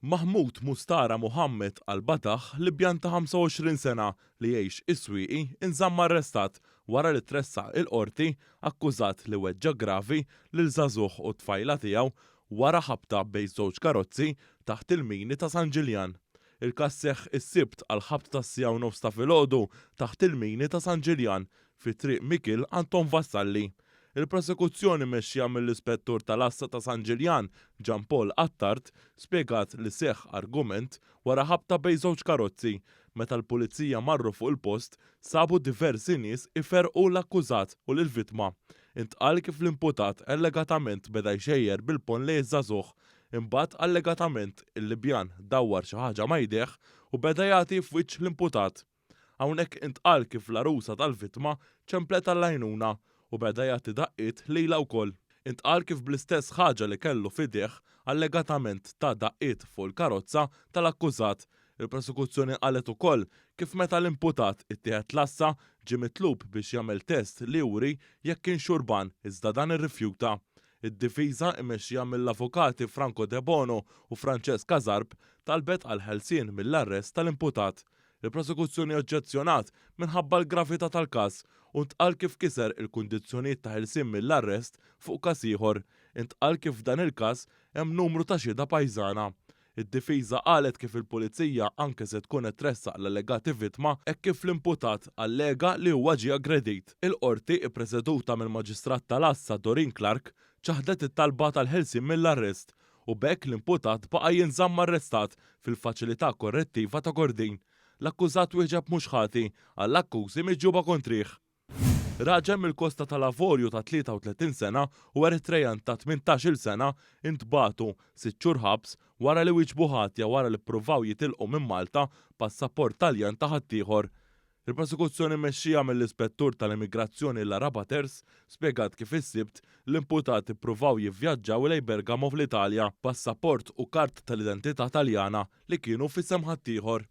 Mahmoud Mustara Mohammed Al-Batah, Libjan ta' 25 sena li jgħix is-Swieqi, inżamm arrestat wara li tressaq il-Qorti akkużat li weġġa' gravi lil żagħżugħ u t-tfajla tiegħu wara ħabta bejn żewġ karozzi taħt il-mini ta' San Ġiljan. Il-każ seħħ is-Sibt għall-ħabta tas-siegħa u nofs ta' filgħodu taħt il-mini ta' San Ġiljan, fi Triq Mikiel Anton Vassalli. Il-prosekuzzjoni mmexxija mill-Ispettur tal-Għassa ta' San Ġiljan, Jean Paul Attard, spjegat li seħħ argument wara ħabta bejn żewġ karozzi. Meta l-Pulizija marru fuq il-post, sabu diversi nies iferrqu l-akkużat u lill-vittma. Intqal kif l-imputat allegatament beda jxejjer bil-ponn lejn iż-żagħżugħ. Imbagħad allegatament il-Libjan dawwar xi ħaġa ma' jdejh u beda jagħti f'wiċċ l-imputat. Hawnhekk intqal kif l-għarusa tal-vittma ċemplet għall-għajnuna u beda jagħti daqqiet lilha wkoll. Intqal kif bl-istess ħaġa li kellu f'idejh allegatament ta daqqiet fuq il-karozza tal-akkużat. Il-prosekuzzjoni qalet ukoll kif meta l-imputat ittieħed l-għassa ġie mitlub biex jagħmel test li juri jekk kienx xurban iżda dan irrifjuta. Id-difiża, immexxija mill-avukati Franco Debono u Francesca Zarb, talbet għall-ħelsien mill-arrest tal-imputat. Il-prosekuzzjoni oġġezzjonat minħabba l-gravità tal-każ u ntqal kif kiser il-kundizzjonijiet ta' ħelsien mill-arrest fuq każ ieħor. Intqal kif f'dan il-każ hemm numru ta' xhieda pajżana. Id-difiża qalet kif il-Pulizija anke se tkun qed tressaq l-allegati vittma hekk kif l-imputat allega li huwa ġie aggredit. Il-Qorti, ippreseduta mill-Maġistrat tal-Għassa Doreen Clarke, ċaħdet it-talba tal-ħelsien mill-arrest u b'hekk l-imputat baqa' jinżamm arrestat fil-Faċilità Korrettiva ta' Kordin. L-akkużat wieġeb mhux ħati għall-akkużi miġjuba kontrih. Raġel mill-Kosta tal-Avorju ta' 33 sena u Eritrejan ta' 18-il sena ntbagħtu sitt xhur ħabs wara li wieġbu ħatja wara li ppruvaw jitilqu minn Malta b'passaport Taljan ta' ħaddieħor. Il-prosekuzzjoni mmexxija mill-Ispettur tal-Immigrazzjoni Lara Butters spjegat kif is-Sibt l-imputati ppruvaw jivvjaġġaw lejn Bergamo fl-Italja b'passaport u kard tal-identità Taljana li kienu f'isem ħaddieħor.